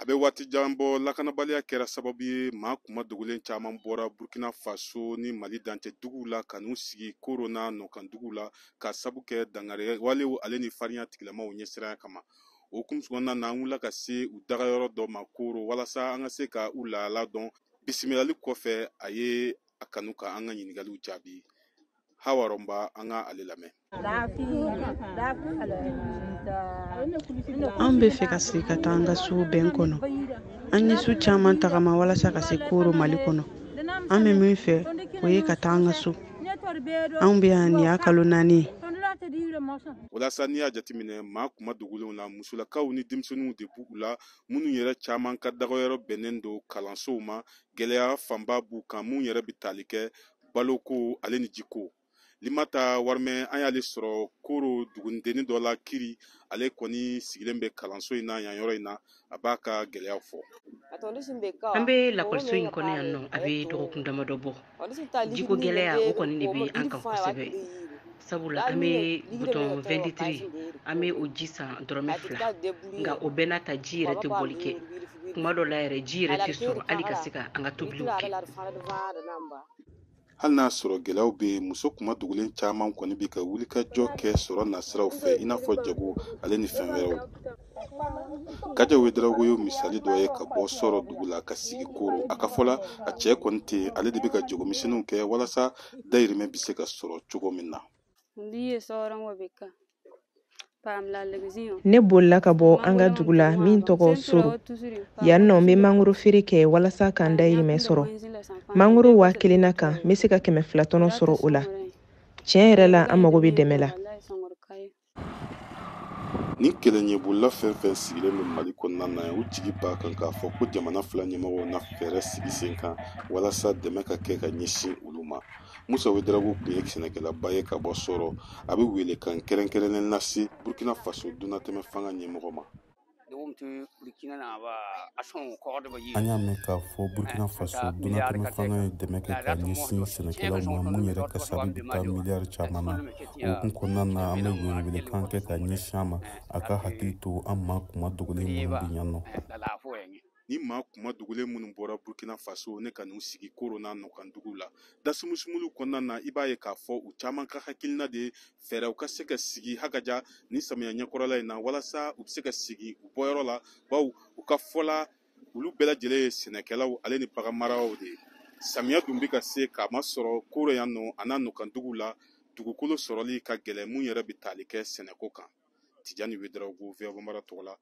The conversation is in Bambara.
A bɛ waati jan bɔ, lakanabaliya kɛra sababu ye, maa kuma dogolen caman bɔra Burkina Faso ni Mali dancɛ duguw la ka n'u sigi Koro n'a nɔkanduguw la, ka sabu kɛ dankari walew ale ni farinya tigilamaw ɲɛsiranya kama. O hukumu kɔnɔna na, an wulila ka se u dagayɔrɔ dɔ ma Koro, walasa an ka se ka u lahala dɔn. Bisimilali kɔfɛ, a ye a kanu ka an ka ɲininkaliw jaabi. Hawa Rɔnba, an ka ale lamɛn. An bɛ fɛ ka segin ka taa an ka so bɛn kɔnɔ. An ye su caman tagama walasa ka se Koro, Mali kɔnɔ. An bɛ min fɛ, o ye ka taa an ka so. Anw bɛ yan, nin y'a kalo 4 ye. Walasa n'i y'a jateminɛ, maa kuma dogolenw la, musolakaw ni denmisɛnninw de b'u la, minnu yɛrɛ caman ka dagayɔrɔ bɛnnen don kalansow ma. Gɛlɛya fanba b'u kan, mun yɛrɛ bɛ tali kɛ baloko ale ni jiko. Limata Warimɛ, an y'ale sɔrɔ Koro dugudennin dɔ la Kiri. Ale kɔni sigilen bɛ kalanso in na yan yɔrɔ in na. A b'a ka gɛlɛyaw fɔ. An bɛ lakɔliso in kɔnɔ yan nɔ, a bɛ dɔgɔkun damadɔ bɔ. Jiko gɛlɛya, o kɔni de bɛ an kan kosɛbɛ, sabula an bɛ bidon 20 litres, an bɛ o ji san dɔrɔmɛ 2. Nka o bɛɛ n'a ta, ji yɛrɛ tɛ bɔli kɛ. Kuma dɔ la yɛrɛ, ji yɛrɛ tɛ sɔrɔ hali ka se ka an ka tobiliw kɛ. Hali n'a sɔrɔ gɛlɛyaw bɛ yen, muso kuma dogolen caman kɔni bɛ ka wulikajɔ kɛ sɔrɔ nasiraw fɛ, i n'a fɔ jago ale ni fɛn wɛrɛw. Kaja Wedarawogo ye misali dɔ ye ka bɔ Sɔrɔ dugu la ka sigi Koro. A ka fɔ la, a cɛ kɔni tɛ yen, ale de bɛ ka jagomisɛnninw kɛ walasa dayirimɛ bɛ se ka sɔrɔ cogo min na. Ne bolila ka bɔ an ka dugu la min tɔgɔ Soro. Yan nɔ, n bɛ mangoro feere kɛ walasa k'an dayirimɛ sɔrɔ. Mangoro 1000 na kan, n bɛ se ka 200 tɔnɔ sɔrɔ o la. Tiɲɛ yɛrɛ la, an mago bɛ dɛmɛ la. Ni kɛlɛɲɛbolila fɛn fɛn sigilen bɛ Mali kɔnɔna na, u jigi b'a kan k'a fɔ ko jamana fila ɲɛmɔgɔw na fɛɛrɛ sigi sen kan walasa dɛmɛ ka kɛ ka ɲɛsin olu ma. Musa Wedarawogo tun ye sɛnɛkɛlaba ye ka bɔ Sɔrɔ. A bɛ welekan kɛrɛnkɛrɛnnen lase Burkina Faso dunnatɛmɛ fanga ɲɛmɔgɔ ma. An y'a mɛn k'a fɔ Burkina Faso dunnatɛmɛ fanga ye dɛmɛ kɛ ka ɲɛsin sɛnɛkɛlaw ma, mun yɛrɛ kasabi bɛ taa miliyari caman na. O hukumu kɔnɔna na, an bɛ welewelekan kɛ ka ɲɛsin a ma, a ka hakili to an maa kuma dogolen minnu bɛ yan nɔ. Ni maa kuma dogolen minnu bɔra Burkina Faso ne ka n'u sigi Koro n'a nɔkanduguw la, dasumusumuliw kɔnɔna na, i b'a ye k'a fɔ u caman ka hakilina de ye fɛɛrɛw ka se ka sigi hakaja ni samiya ɲɛkɔrɔla in na, walasa u bɛ se ka sigi u bɔyɔrɔ la, bawo u ka fɔ la, olu bɛɛ lajɛlen ye sɛnɛkɛlaw ale ni baganmaralaw de ye. Samiya dun bɛ ka se k'a masɔrɔ Koro yan nɔ a n'a nɔkanduguw la, dugukolo sɔrɔli ka gɛlɛn, mun yɛrɛ bɛ tali kɛ sɛnɛko kan. Tijani Wedarawogo, VOA Bambara tɔgɔ la.